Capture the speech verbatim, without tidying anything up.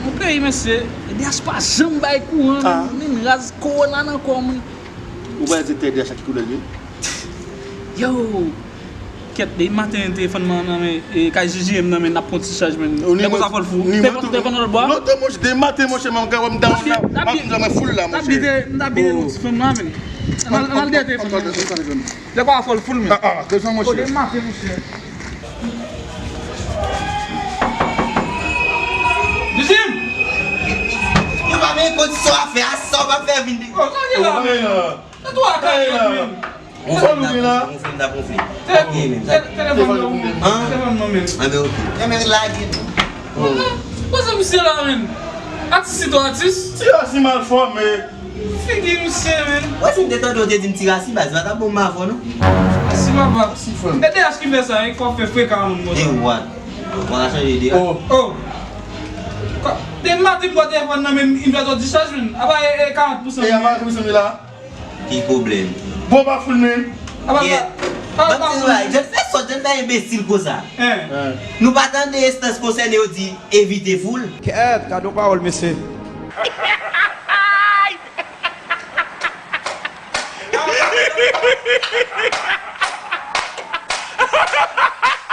Mon peyi, mesye, D H pa janm bay kouran, ah, menm, menm raz kowona nan kò moun. Ou pa di te D H a ki koulè l ye? Yo, kèt, depi maten telefòn mwen nan men, e, kay J J M nan men, n ap pran ti chaj, men. Lè konsa fò l fou. Telefòn, telefòn nan lòt bò a. Lontan, monchè, depi maten, monchè, mwen, mwen, mwen, down la, m ap di mwen full la, monchè. M t ap bite nou ti fanm nan, men. Ann al, ann al dèyè telefòn nan. Lè konsa fò l fou, men. Ah, ah, telefòn, monchè. Depi maten, monchè. J J M! Yo pa menm kondisyon a fè a, sa w pa fè vin de. Oh, sa gen la, men. Sa tou a karyè, men. Ou fè nou gen la? Ou fè m ta konfli. Telefòn nan, men. An? Telefòn nan, men. An, men, ok. Enben, lage tou. Poze misye la, men. Atis li tou atis. Ti atis mal fòme. Figi misye, men. Wè, si m te tande w te di m ti rasi baz, pa t ap bon m avè w, non. Rasi papa. Si frè m. E D H ki fè sa, wi, fò fè frekan moun konsa. E what? Ou pa ka chanje de. Oh. Oh. Depi maten m pran telefòn nan men m fè twòp dichaj, men. Apa e, e karant pousan. E apa karant pousan la? Ki pwoblèm? Bon, pa foul, men. Apa sa? Ban m di nou bagay, jan fè sòt, jan fè enbesil konsa. Hein. Nou pa tande enstans konsène yo di evite foul? Kèt, gade yon pawòl, mesye.